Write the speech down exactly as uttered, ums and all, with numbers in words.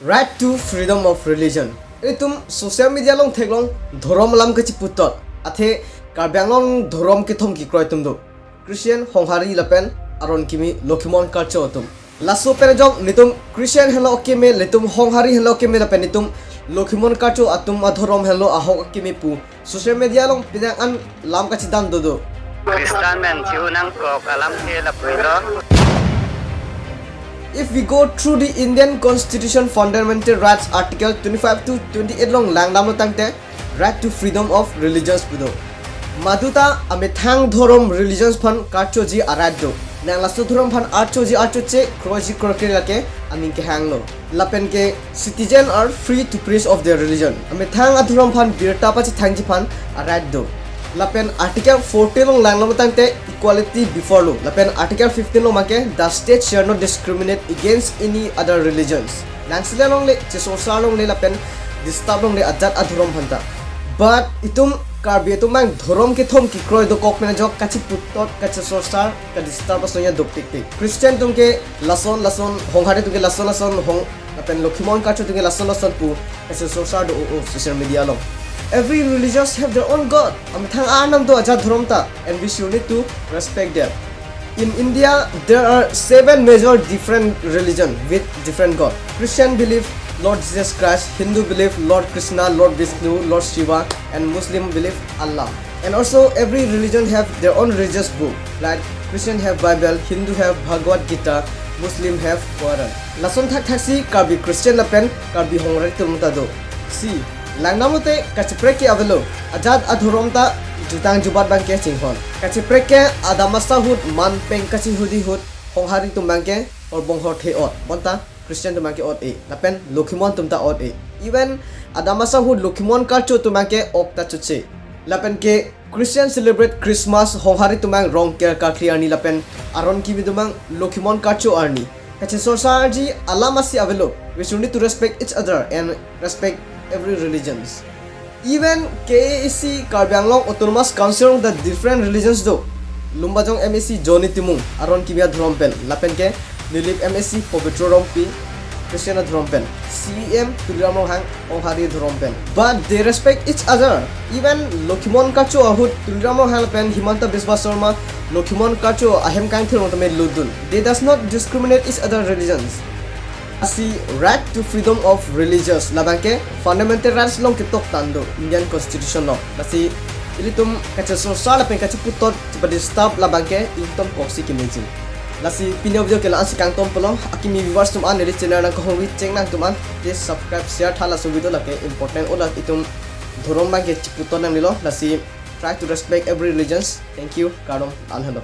Right to freedom of religion. Itum social media along theklong dhorom alam kachiputhot. Athe Karbi Anglong dhorom kethom kekroi atum do. Christian, Honghari lapen aron kimi Lokhimon Karcho atum. Laso pen ajok nelitum Christian henlo keme, nelitum Honghari henlo keme lapen nelitum Lokhimon Karcho atum adhorom henlo ahok keme pu social media along penang an lam kachedan dodo. Christian men chihu nangkok alam ke lapuilo. If we go through the Indian Constitution Fundamental Rights Article twenty-five to twenty-eight along langdamlo tangte right to freedom of religions pu do. Maduta amethang dhorom religions aphan karchoji a-right do. Nang laso dhorom aphan archoji archoche, kroiji krokre lake aning kehanglo. Lapen ke citizen are free to preach of their religion. Amethang adhorom aphan birta pachethangji aphan a-right do. Lapen Article fourteen along langdamlo tangte equality before law. Lapen Article fifteen along make the state shall not discriminate against any other religions. Nangseleng longle, chesorsar longle lapen disturb longle ajat adhorom aphanta. But itum Karbi atum abang dhorom kethom kekroi dokok pen ajok kachiputhot, kachesorsar, kadisturb ason ya dok tik tik. Christian atum ke lason lason, Honghari atum ke lason lason, Hong lapen Lokhimon Karcho atum ke lason lason pu kachesorsar do o o social media along. Every religious have their own god. Amethang arnam do ajat dhorom ta, and we should need to respect them. In India, there are seven major different religion with different god. Christian believe Lord Jesus Christ, Hindu believe Lord Krishna, Lord Vishnu, Lord Shiva, and Muslim believe Allah. And also, every religion have their own religious book. Like Christian have Bible, Hindu have Bhagavad Gita, Muslim have Quran. Lason thakthaksi Karbi Christian lapen Karbi Honghari atum ta do. Si, langdamlote kacheprek ke avelo. Ajat adhorom ta jutang jubat abang ke chinghon. Kacheprek ke adamasa ahut, manpeng kachihudi ahut, Honghari atum abang ke horbong horthe ot. Bonta Christian atum abang ke ot-e. Lapen Lokhimon atum ta ot-e. Even adamasa ahut Lokhimon Karcho atum abang ke ok ta choche. Lapen ke Christian celebrate Christmas, Honghari atum abang rong ker kakri arni lapen aron kimi atum abang Lokhimon Karcho arni. Kachesorsarji alam asi avelo. We should need to respect each other and respect every religions. Even K A A C Karbi Anglong Autonomous Council along the different religions do. Lumbajong M A C Johnny Timung, aron kimi adhorom pen. Lapen ke Nilip M A C Pobitro Rongpi, Christian adhorom pen. C E M Tuliram Ronghang, Honghari adhorom pen. But they respect each other. Even Lokhimon Karcho ahut Tuliram Ronghang pen Himanta Biswa Sarma, Lokhimon Karcho ahem kangthir along tame lutdun. They does not discriminate each other religions. Lasi right to freedom of religious labang ke fundamental rights along ketok tando Indian Constitution along. Lasi ilitum kachesorsar lapen kacheputhot chepadisturb labang ke ingtonkok si kemeji. Lasi pini avideo ke la-an si kangtompelo, akimi viewers atum an neli channel nangkehongvi cheng nangtum an, please subscribe, share tha, laso video lake important, ola itum dhorom abang ke cheputhot nangnelo. Lasi try to respect every religions. Thank you, kardom, an helo.